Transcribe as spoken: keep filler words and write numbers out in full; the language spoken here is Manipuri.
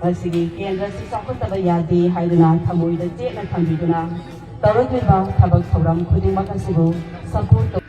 ꯃꯁꯤꯒꯤ ꯀꯦꯟꯗ꯭ꯔ ꯑꯁꯤ ꯆꯥꯎꯈꯠꯇꯕ ꯌꯥꯗꯦ ꯍꯥꯏꯗꯨꯅ ꯊꯃꯣꯏꯗ ꯆꯦꯠꯅ ꯊꯝꯕꯤꯗꯨꯅ ꯇꯧꯔꯛꯂꯤꯕ ꯊꯕꯛ ꯊꯧꯔꯝ ꯈꯨꯗꯤꯡꯃꯛ ꯑꯁꯤꯕꯨ support